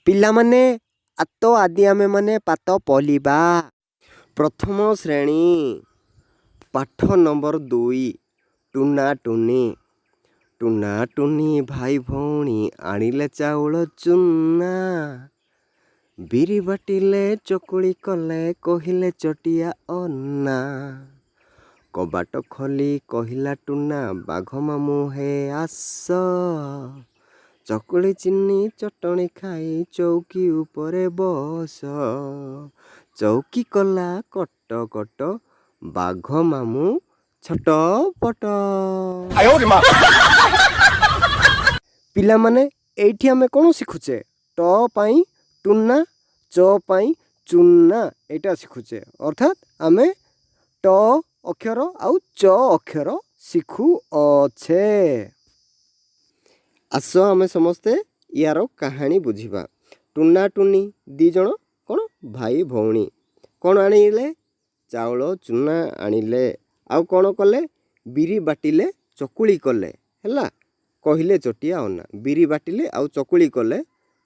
ପିଲାମାନେ ଆତ ଆଦି ଆମେମାନେ ପାତ ପଲିବା। ପ୍ରଥମ ଶ୍ରେଣୀ ପାଠ ନମ୍ବର 2, ଟୁନା ଟୁନି। ଟୁନା ଟୁନି ଭାଇ ଭଉଣୀ, ଆଣିଲେ ଚାଉଳ ଚୁନା, ବିରି ବାଟିଲେ, ଚକୁଳି କଲେ, କହିଲେ ଚଟିଆ ଅନା। କବାଟ ଖୋଲି କହିଲା ଟୁନା, ବାଘ ମାମୁଁ ହେ ଆସ, ଚକୁଳି ଚିନି ଚଟଣି ଖାଇ ଚୌକି ଉପରେ ବସ। ଚୌକି କଲା କଟ କଟ, ବାଘ ମାମୁଁ ଛଟ ପଟ। ପିଲାମାନେ, ଏଇଠି ଆମେ କ'ଣ ଶିଖୁଛେ? ଟ ପାଇଁ ଟୁନା, ଚ ପାଇଁ ଚୁନା, ଏଇଟା ଶିଖୁଛେ। ଅର୍ଥାତ୍ ଆମେ ଟ ଅକ୍ଷର ଆଉ ଚ ଅକ୍ଷର ଶିଖୁଅଛେ। ଆସ, ଆମେ ସମସ୍ତେ ୟାର କାହାଣୀ ବୁଝିବା। ଟୁନା ଟୁନି ଦୁଇ ଜଣ କ'ଣ ଭାଇ ଭଉଣୀ। କ'ଣ ଆଣିଲେ? ଚାଉଳ ଚୁନା ଆଣିଲେ। ଆଉ କ'ଣ କଲେ? ବିରି ବାଟିଲେ, ଚକୁଳି କଲେ। ହେଲା, କହିଲେ ଚଟିଆ ଅନା। ବିରି ବାଟିଲେ ଆଉ ଚକୁଳି କଲେ।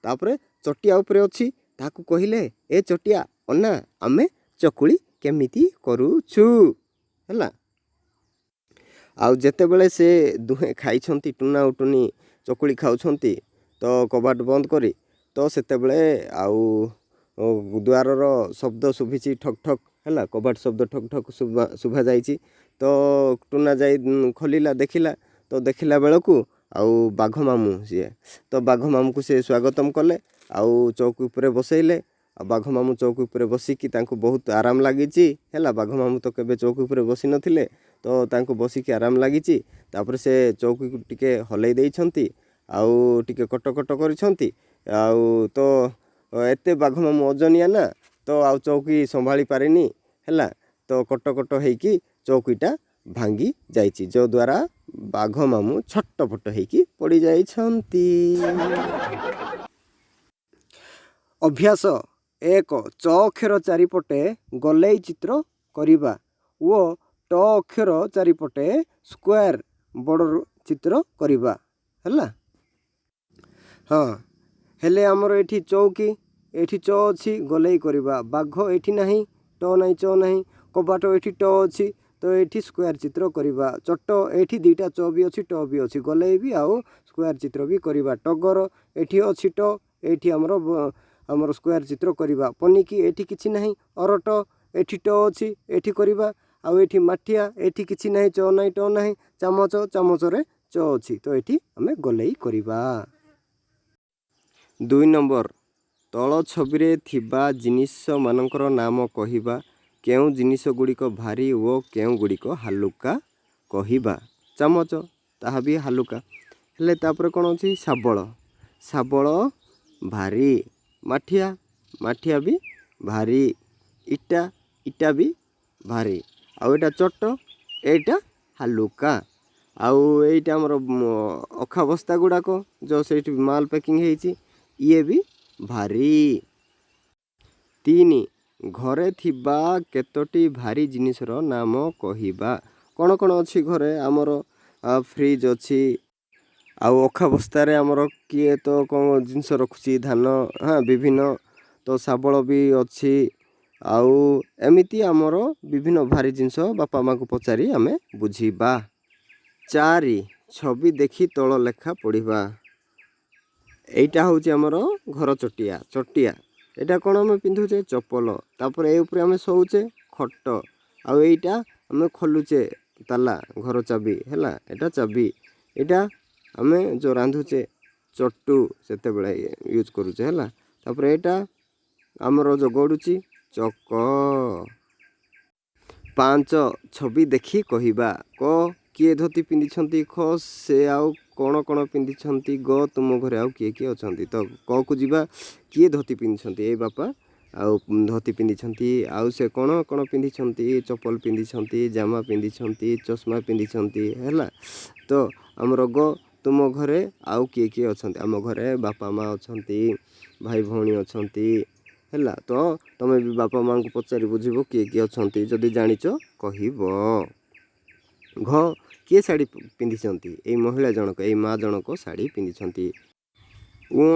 ତାପରେ ଚଟିଆ ଉପରେ ଅଛି, ତାକୁ କହିଲେ, ଏ ଚଟିଆ ଅନା, ଆମେ ଚକୁଳି କେମିତି କରୁଛୁ। ହେଲା, ଆଉ ଯେତେବେଳେ ସେ ଦୁହେଁ ଖାଇଛନ୍ତି, ଟୁନା ଆଉ ଟୁନି ଚକୁଳି ଖାଉଛନ୍ତି ତ କବାଟ ବନ୍ଦ କରି, ତ ସେତେବେଳେ ଆଉ ଦୁଆରର ଶବ୍ଦ ଶୁଭିଛି ଠକ୍ ଠକ୍। ହେଲା, କବାଟ ଶବ୍ଦ ଠକ୍ ଠକ୍ ଶୁଭା ଯାଇଛି। ତ ଟୁନା ଯାଇ ଖୋଲିଲା, ଦେଖିଲା। ତ ଦେଖିଲା ବେଳକୁ ଆଉ ବାଘ ମାମୁଁ ସିଏ। ତ ବାଘ ମାମୁଁକୁ ସେ ସ୍ୱାଗତମ କଲେ ଆଉ ଚୌକି ଉପରେ ବସେଇଲେ। ଆଉ ବାଘ ମାମୁଁ ଚୌକି ଉପରେ ବସିକି ତାଙ୍କୁ ବହୁତ ଆରାମ ଲାଗିଛି। ହେଲା, ବାଘ ମାମୁଁ ତ କେବେ ଚୌକି ଉପରେ ବସିନଥିଲେ, ତ ତାଙ୍କୁ ବସିକି ଆରାମ ଲାଗିଛି। ତାପରେ ସେ ଚୌକିକୁ ଟିକେ ହଲେଇ ଦେଇଛନ୍ତି ଆଉ ଟିକେ କଟ କଟ କରିଛନ୍ତି। ଆଉ ତ ଏତେ ବାଘ ମାମୁଁ ଓଜନିଆ ନା, ତ ଆଉ ଚୌକି ସମ୍ଭାଳି ପାରିନି। ହେଲା, ତ କଟ କଟ ହେଇକି ଚୌକିଟା ଭାଙ୍ଗି ଯାଇଛି, ଯଦ୍ୱାରା ବାଘ ମାମୁଁ ଛଟପଟ ହେଇକି ପଡ଼ିଯାଇଛନ୍ତି। ଅଭ୍ୟାସ 1, ଚ ଅକ୍ଷର ଚାରିପଟେ ଗୋଲେଇ ଚିତ୍ର କରିବା ଓ ଟ ଅକ୍ଷର ଚାରିପଟେ ସ୍କୋୟାର ବର୍ଡ଼ର ଚିତ୍ର କରିବା। ହେଲା, ହଁ, ହେଲେ ଆମର ଏଇଠି ଚୌକି, ଏଇଠି ଚ ଅଛି, ଗୋଲେଇ କରିବା। ବାଘ ଏଇଠି ନାହିଁ, ଟ ନାହିଁ, ଚ ନାହିଁ। କବାଟ ଏଇଠି ଟ ଅଛି, ତ ଏଇଠି ସ୍କୋୟାର ଚିତ୍ର କରିବା। ଚଟ, ଏଇଠି ଦୁଇଟା ଚ ବି ଅଛି, ଟ ବି ଅଛି, ଗୋଲେଇ ବି ଆଉ ସ୍କୋୟାର ଚିତ୍ର ବି କରିବା। ଟଗର, ଏଇଠି ଅଛି ଟ, ଏଇଠି ଆମର ସ୍କୋୟାର ଚିତ୍ର କରିବା। ପନିକି, ଏଇଠି କିଛି ନାହିଁ। ଅରଟ, ଏଇଠି ଟ ଅଛି, ଏଇଠି କରିବା। ଆଉ ଏଇଠି ମାଠିଆ, ଏଇଠି କିଛି ନାହିଁ, ଚ ନାହିଁ, ଟ ନାହିଁ। ଚାମଚ, ଚାମଚରେ ଚ ଅଛି, ତ ଏଇଠି ଆମେ ଗୋଲେଇ କରିବା। 2 ନମ୍ବର, ତଳ ଛବିରେ ଥିବା ଜିନିଷମାନଙ୍କର ନାମ କହିବା। କେଉଁ ଜିନିଷ ଗୁଡ଼ିକ ଭାରି ଓ କେଉଁ ଗୁଡ଼ିକ ହାଲୁକା କହିବା। ଚାମଚ, ତାହା ବି ହାଲୁକା। ହେଲେ ତାପରେ କ'ଣ ଅଛି? ଶାବଳ, ଶାବଳ ଭାରି। ମାଠିଆ, ମାଠିଆ ବି ଭାରି। ଇଟା, ଇଟା ବି ଭାରି। ଆଉ ଏଇଟା ଚଟ, ଏଇଟା ହାଲୁକା। ଆଉ ଏଇଟା ଆମର ଅଖା ବସ୍ତା ଗୁଡ଼ାକ, ଯେଉଁ ସେଇଠି ମାଲ ପ୍ୟାକିଂ ହେଇଛି, ଇଏ ବି ଭାରି। 3, ଘରେ ଥିବା କେତୋଟି ଭାରି ଜିନିଷର ନାମ କହିବା। କ'ଣ କ'ଣ ଅଛି ଘରେ ଆମର? ଫ୍ରିଜ୍ ଅଛି, ଆଉ ଅଖା ବସ୍ତାରେ ଆମର କିଏ ତ କ'ଣ ଜିନିଷ ରଖୁଛି, ଧାନ, ହଁ, ବିଭିନ୍ନ। ତ ଶାବଳ ବି ଅଛି। ଆଉ ଏମିତି ଆମର ବିଭିନ୍ନ ଭାରି ଜିନିଷ ବାପା ମାଆଙ୍କୁ ପଚାରି ଆମେ ବୁଝିବା। 4, ଛବି ଦେଖି ତଳ ଲେଖା ପଢ଼ିବା। ଏଇଟା ହେଉଛି ଆମର ଘର ଚଟିଆ। ଚଟିଆ ଏଇଟା କ'ଣ? ଆମେ ପିନ୍ଧୁଛେ ଚପଲ। ତାପରେ ଏ ଉପରେ ଆମେ ଶୋଉଛେ, ଖଟ। ଆଉ ଏଇଟା ଆମେ ଖୋଲୁଛେ ତାଲା, ଘର ଚାବି। ହେଲା, ଏଇଟା ଚାବି। ଏଇଟା ଆମେ ଯେଉଁ ରାନ୍ଧୁଛେ, ଚଟୁ, ସେତେବେଳେ ୟୁଜ୍ କରୁଛେ। ହେଲା, ତାପରେ ଏଇଟା ଆମର ଯେଉଁ ଗଡ଼ୁଛି, ଚକ। 5, ଛବି ଦେଖି କହିବା। କ, କିଏ ଧୋତି ପିନ୍ଧିଛନ୍ତି? ଖ, ସେ ଆଉ କ'ଣ କ'ଣ ପିନ୍ଧିଛନ୍ତି? ଗ, ତୁମ ଘରେ ଆଉ କିଏ କିଏ ଅଛନ୍ତି? ତ କକୁ ଯିବା। କିଏ ଧୋତି ପିନ୍ଧିଛନ୍ତି? ଏଇ ବାପା ଆଉ ଧୋତି ପିନ୍ଧିଛନ୍ତି। ଆଉ ସେ କ'ଣ କ'ଣ ପିନ୍ଧିଛନ୍ତି? ଚପଲ ପିନ୍ଧିଛନ୍ତି, ଜାମା ପିନ୍ଧିଛନ୍ତି, ଚଷମା ପିନ୍ଧିଛନ୍ତି। ହେଲା, ତ ଆମର ଗ, ତୁମ ଘରେ ଆଉ କିଏ କିଏ ଅଛନ୍ତି? ଆମ ଘରେ ବାପା ମା ଅଛନ୍ତି, ଭାଇ ଭଉଣୀ ଅଛନ୍ତି। ହେଲା, ତ ତୁମେ ବି ବାପା ମାଆଙ୍କୁ ପଚାରି ବୁଝିବ କିଏ କିଏ ଅଛନ୍ତି। ଯଦି ଜାଣିଛ କହିବ। ଘ, କିଏ ଶାଢ଼ୀ ପିନ୍ଧିଛନ୍ତି? ଏଇ ମହିଳା ଜଣକ, ଏଇ ମା ଜଣକ ଶାଢ଼ୀ ପିନ୍ଧିଛନ୍ତି। ଉଁ।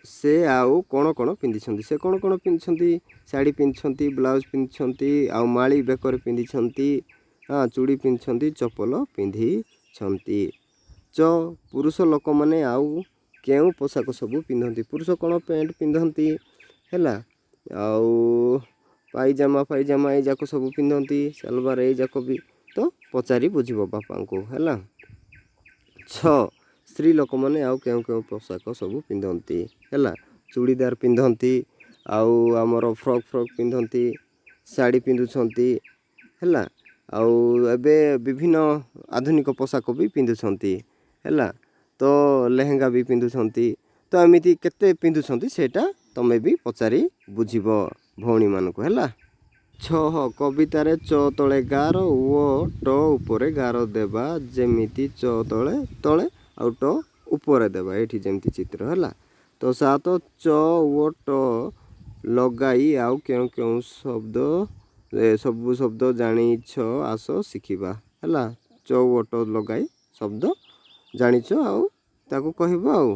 ସେ ଆଉ କ'ଣ କ'ଣ ପିନ୍ଧିଛନ୍ତି? ସେ କ'ଣ କ'ଣ ପିନ୍ଧିଛନ୍ତି? ଶାଢ଼ୀ ପିନ୍ଧିଛନ୍ତି, ବ୍ଲାଉଜ୍ ପିନ୍ଧିଛନ୍ତି, ଆଉ ମାଳି ବେକରେ ପିନ୍ଧିଛନ୍ତି, ହଁ, ଚୁଡ଼ି ପିନ୍ଧିଛନ୍ତି, ଚପଲ ପିନ୍ଧିଛନ୍ତି। ଚ, ପୁରୁଷ ଲୋକମାନେ ଆଉ କେଉଁ ପୋଷାକ ସବୁ ପିନ୍ଧନ୍ତି? ପୁରୁଷ କ'ଣ ପ୍ୟାଣ୍ଟ ପିନ୍ଧନ୍ତି, ହେଲା, ଆଉ ପାଇଜାମା ଫାଇଜାମା ଏଇ ଯାକ ସବୁ ପିନ୍ଧନ୍ତି, ସାଲୱାର ଏଇ ଯାକ ବି ତ ପଚାରି ବୁଝିବ ବାପାଙ୍କୁ, ହେଲା। ଛ, ସ୍ତ୍ରୀ ଲୋକମାନେ ଆଉ କେଉଁ କେଉଁ ପୋଷାକ ସବୁ ପିନ୍ଧନ୍ତି? ହେଲା, ଚୁଡ଼ିଦାର ପିନ୍ଧନ୍ତି, ଆଉ ଆମର ଫ୍ରକ୍ ଫ୍ରକ୍ ପିନ୍ଧନ୍ତି, ଶାଢ଼ୀ ପିନ୍ଧୁଛନ୍ତି, ହେଲା, ଆଉ ଏବେ ବିଭିନ୍ନ ଆଧୁନିକ ପୋଷାକ ବି ପିନ୍ଧୁଛନ୍ତି, ହେଲା, ତ ଲେହେଙ୍ଗା ବି ପିନ୍ଧୁଛନ୍ତି। ତ ଏମିତି କେତେ ପିନ୍ଧୁଛନ୍ତି, ସେଇଟା ତୁମେ ବି ପଚାରି ବୁଝିବ ଭଉଣୀମାନଙ୍କୁ, ହେଲା। 6, କବିତାରେ ଚ ତଳେ ଗାର ଓ ଟ ଉପରେ ଗାର ଦେବା। ଯେମିତି ଚ ତଳେ ତଳେ ଆଉ ଟ ଉପରେ ଦେବା, ଏଇଠି ଯେମିତି ଚିତ୍ର ହେଲା। ତ 7, ଚ ଓ ଟ ଲଗାଇ ଆଉ କେଉଁ କେଉଁ ଶବ୍ଦ, ସବୁ ଶବ୍ଦ ଜାଣିଛ, ଆସ ଶିଖିବା। ହେଲା, ଚ ଓ ଟ ଲଗାଇ ଶବ୍ଦ ଜାଣିଛ ଆଉ ତାକୁ କହିବ। ଆଉ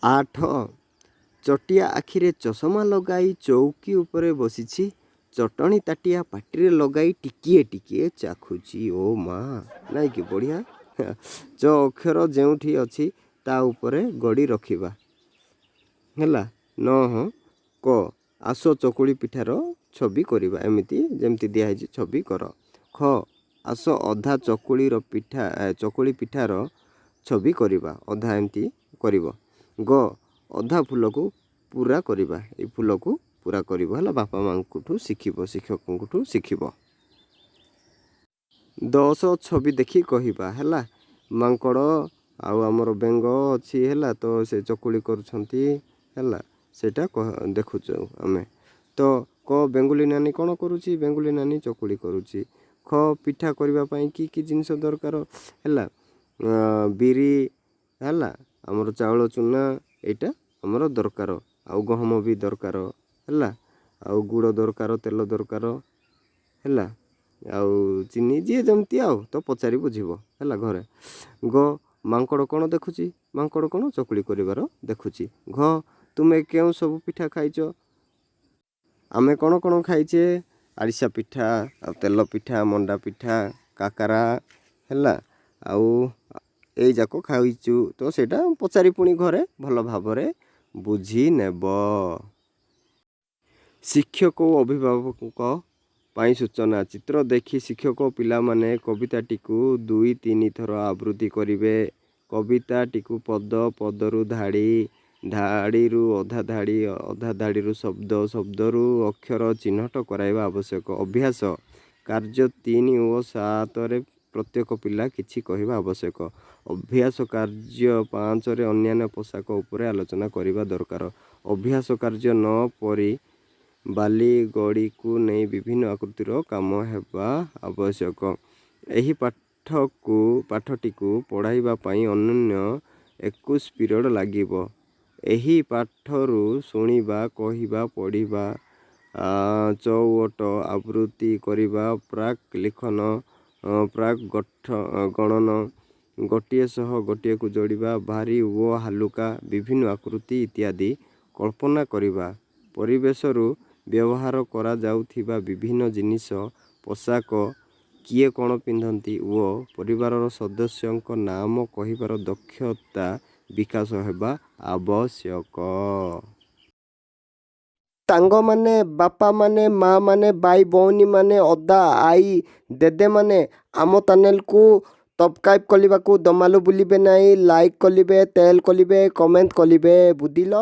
8, ଚଟିଆ ଆଖିରେ ଚଷମା ଲଗାଇ ଚୌକି ଉପରେ ବସିଛି। ଚଟଣି ତାଟିଆ ପାଟିରେ ଲଗାଇ ଟିକିଏ ଟିକିଏ ଚାଖୁଛି। ଓ ମା, ନାଇଁ କି ବଢ଼ିଆ? ଚ ଅକ୍ଷର ଯେଉଁଠି ଅଛି ତା ଉପରେ ଗଡ଼ି ରଖିବା, ହେଲା। 9, କ, ଆସ ଚକୁଳି ପିଠାର ଛବି କରିବା। ଏମିତି ଯେମିତି ଦିଆହେଇଛି ଛବି କର। ଖ, ଆସ ଅଧା ଚକୁଳିର ପିଠା, ଚକୁଳି ପିଠାର ଛବି କରିବା। ଅଧା ଏମିତି କରିବ। ଗ, ଅଧା ଫୁଲକୁ ପୁରା କରିବା। ଏଇ ଫୁଲକୁ ପୁରା କରିବ, ହେଲା। ବାପା ମାଆଙ୍କଠୁ ଶିଖିବ, ଶିକ୍ଷକଙ୍କଠୁ ଶିଖିବ। 10, ଛବି ଦେଖି କହିବା, ହେଲା। ମାଙ୍କଡ଼ ଆଉ ଆମର ବେଙ୍ଗ ଅଛି, ହେଲା, ତ ସେ ଚକୁଳି କରୁଛନ୍ତି, ହେଲା, ସେଇଟା ଦେଖୁଛୁ ଆମେ। ତ କ, ବେଙ୍ଗୁଲି ନାନୀ କ'ଣ କରୁଛି? ବେଙ୍ଗୁଲି ନାନୀ ଚକୁଳି କରୁଛି। ଖ, ପିଠା କରିବା ପାଇଁ କି କି ଜିନିଷ ଦରକାର? ହେଲା, ବିରି, ହେଲା, ଆମର ଚାଉଳ ଚୁନା, ଏଇଟା ଆମର ଦରକାର, ଆଉ ଗହମ ବି ଦରକାର, ହେଲା, ଆଉ ଗୁଡ଼ ଦରକାର, ତେଲ ଦରକାର, ହେଲା, ଆଉ ଚିନି, ଯିଏ ଯେମିତି ଆଉ ତ ପଚାରି ବୁଝିବ, ହେଲା, ଘରେ। ଗ, ମାଙ୍କଡ଼ କ'ଣ ଦେଖୁଛି? ମାଙ୍କଡ଼ କ'ଣ ଚକୁଳି କରିବାର ଦେଖୁଛି। ଘ, ତୁମେ କେଉଁ ସବୁ ପିଠା ଖାଇଛ? ଆମେ କ'ଣ କ'ଣ ଖାଇଛେ? ଆରିସା ପିଠା, ଆଉ ତେଲ ପିଠା, ମଣ୍ଡା ପିଠା, କାକରା, ହେଲା, ଆଉ ଏଇ ଯାକ ଖାଇଛୁ। ତ ସେଇଟା ପଚାରି ପୁଣି ଘରେ ଭଲ ଭାବରେ ବୁଝି ନେବ। ଶିକ୍ଷକ ଓ ଅଭିଭାବକଙ୍କ ପାଇଁ ସୂଚନା। ଚିତ୍ର ଦେଖି ଶିକ୍ଷକ ପିଲାମାନେ କବିତାଟିକୁ ଦୁଇ ତିନି ଥର ଆବୃତ୍ତି କରିବେ। କବିତାଟିକୁ ପଦ, ପଦରୁ ଧାଡ଼ି, ଧାଡ଼ିରୁ ଅଧା ଧାଡ଼ି, ଅଧା ଧାଡ଼ିରୁ ଶବ୍ଦ, ଶବ୍ଦରୁ ଅକ୍ଷର ଚିହ୍ନଟ କରାଇବା ଆବଶ୍ୟକ। ଅଭ୍ୟାସ କାର୍ଯ୍ୟ 3 ଓ 7ରେ ପ୍ରତ୍ୟେକ ପିଲା କିଛି କହିବା ଆବଶ୍ୟକ। ଅଭ୍ୟାସ କାର୍ଯ୍ୟ 5ରେ ଅନ୍ୟାନ୍ୟ ପୋଷାକ ଉପରେ ଆଲୋଚନା କରିବା ଦରକାର। ଅଭ୍ୟାସ କାର୍ଯ୍ୟ 9 ପରି ବାଲି ଗଡ଼ିକୁ ନେଇ ବିଭିନ୍ନ ଆକୃତିର କାମ ହେବା ଆବଶ୍ୟକ। ଏହି ପାଠଟିକୁ ପଢ଼ାଇବା ପାଇଁ ଅନ୍ୟୁନ 21 ପିରିୟଡ଼ ଲାଗିବ। ଏହି ପାଠରୁ ଶୁଣିବା, କହିବା, ପଢ଼ିବା, ଚ ଓ ଟ ଆବୃତ୍ତି କରିବା, ପ୍ରାକ୍ ଲିଖନ, ପ୍ରାକ୍ ଗଣନ, ଗୋଟିଏ ସହ ଗୋଟିଏକୁ ଯୋଡ଼ିବା, ଭାରୀ ଓ ହାଲୁକା, ବିଭିନ୍ନ ଆକୃତି ଇତ୍ୟାଦି କଳ୍ପନା କରିବା, ପରିବେଶରୁ ବ୍ୟବହାର କରାଯାଉଥିବା ବିଭିନ୍ନ ଜିନିଷ, ପୋଷାକ, କିଏ କ'ଣ ପିନ୍ଧନ୍ତି ଓ ପରିବାରର ସଦସ୍ୟଙ୍କ ନାମ କହିବାର ଦକ୍ଷତା ବିକାଶ ହେବା ଆବଶ୍ୟକ। ସାଙ୍ଗମାନେ, ବାପାମାନେ, ମାଆମାନେ, ଭାଇ ଭଉଣୀମାନେ, ଅଦା, ଆଈ, ଦେଦେମାନେ, ଆମ ଚ୍ୟାନେଲକୁ ସବସ୍କ୍ରାଇବ୍ କରିବାକୁ ଦମାଲୁ ଭୁଲିବେ ନାହିଁ। ଲାଇକ୍ କରିବେ, ସେୟାର କରିବେ, କମେଣ୍ଟ କରିବେ, ବୁଝିଲ।